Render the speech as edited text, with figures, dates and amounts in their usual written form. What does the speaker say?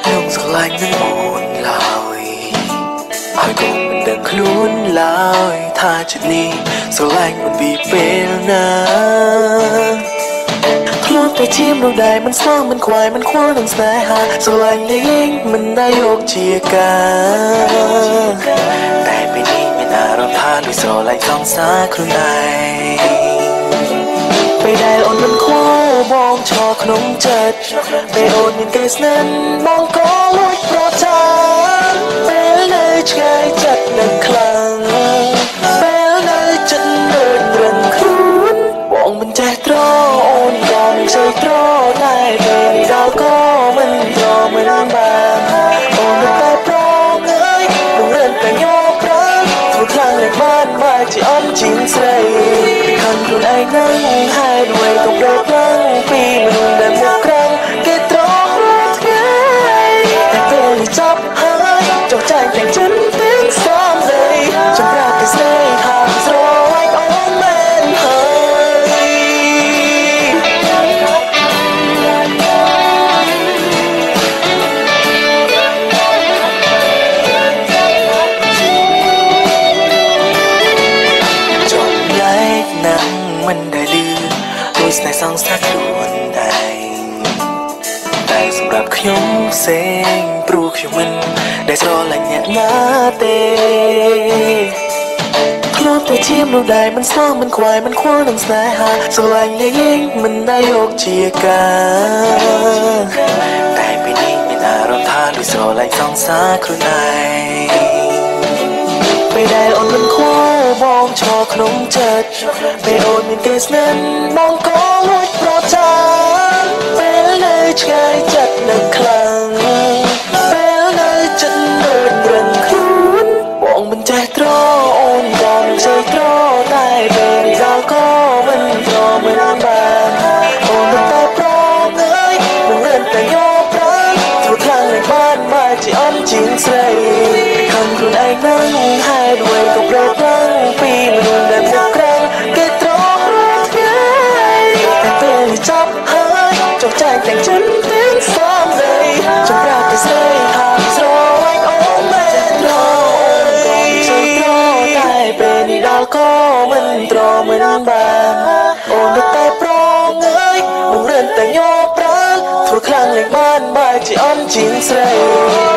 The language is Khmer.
ខ្ញុំស្រឡាញ់នឹងអូនឡើយ ហើយក៏មិនដឹងខ្លួនឡើយថាចិត្តនេះស្រឡាញ់មិនពីពេលណា ធ្លាប់តែជាមនុស្សដែលមិនស្មមិនខ្វាយមិនខ្វល់នឹងស្នេហា ស្រឡាញ់លេងមិនដែលយកជាការ តែពេលនេះមានអារម្មណ៍ថាដូចស្រឡាញ់សង្សារខ្លួនឯង។ ពេលដែលអូនមិនខ្វល់បងឈរក្នុងចិត្ត ពេលអូនមានគេស្និទ្ធបងក៏លួចប្រចាំ ពេលនៅឆ្ងាយចិត្តនឹងខ្លាំង ពេលនៅចិត្តដូចរឹងខ្លួន បងមិនចេះត្រអូនក៏មិនចេះត្រ តែពេលនេះដល់ក៏មិនត្រមិនបាន អូននៅតែប្រងអើយនឹងរិនតែញ័រប្រា ធ្វើខ្លាំងលេងបានមកជាអន់ជាងស្រី ខំខ្លួនឯងនឹងហើយ អ្វីក៏ប្រែប្លង់ពីមនុស្សដែលមកក្រងគេត្រង់រាល់ថ្ងៃ តែពេលនេះចប់ហើយ ចុះចែកទាំងចិនទាំងសំដី ចម្រាប់តែស្នេហាស្រឡាញ់អូនមែនហើយ។ ចម្លែកណាស់មិនដែលលឺដូចស្នេហ៍សង្សារខ្លួនឯង តែសម្រាប់ខ្ញុំផ្សេង ព្រោះខ្ញុំមិនដែលស្រឡាញ់អ្នកណាទេ ធ្លាប់តែជាមនុស្សដែលមិនស្មមិនខ្វាយមិនខ្វល់នឹងស្នេហា ស្រឡាញ់លេងមិនដែលយកជាការ តែពេលនេះមានអារម្មណ៍ថាដូចស្រឡាញ់សង្សារខ្លួនឯង។ ពេលដែលអូនមិនខ្វល់បងឈរក្នុងចិត្ត ពេលអូនមានគេស្និទ្ធបងក៏លួចប្រចាំ ពេលនៅឆ្ងាយចិត្តនឹងខ្លាំង ពេលនៅចិត្តដូចរឹងខ្លួន បងមិនចេះត្រអូនក៏មិនចេះត្រ តែពេលនេះដល់ក៏មិនត្រមិនបាន អូននៅតែប្រងអើយនឹងរិនតែញ័រប្រា ធ្វើខ្លាំងលេងបានមកជាអន់ជាងស្រី ខំខ្លួនឯងនឹងហើយ អ្វីក៏ប្រែប្លង់ពីមនុស្សដែលមកក្រងគេត្រង់រាល់ថ្ងៃ តែពេលនេះចប់ហើយ ចុះចែកទាំងចិនទាំងសំដី ចម្រាប់តែស្នេហាស្រឡាញ់អូនមែនហើយ ត្រតែពេលនេះដល់ក៏មិនត្រមិនបាន អូននៅតែប្រងអើយនឹងរិនតែញ័រប្រា ធ្វើខ្លាំងលេងបានបែរជាអន់ជាងស្រី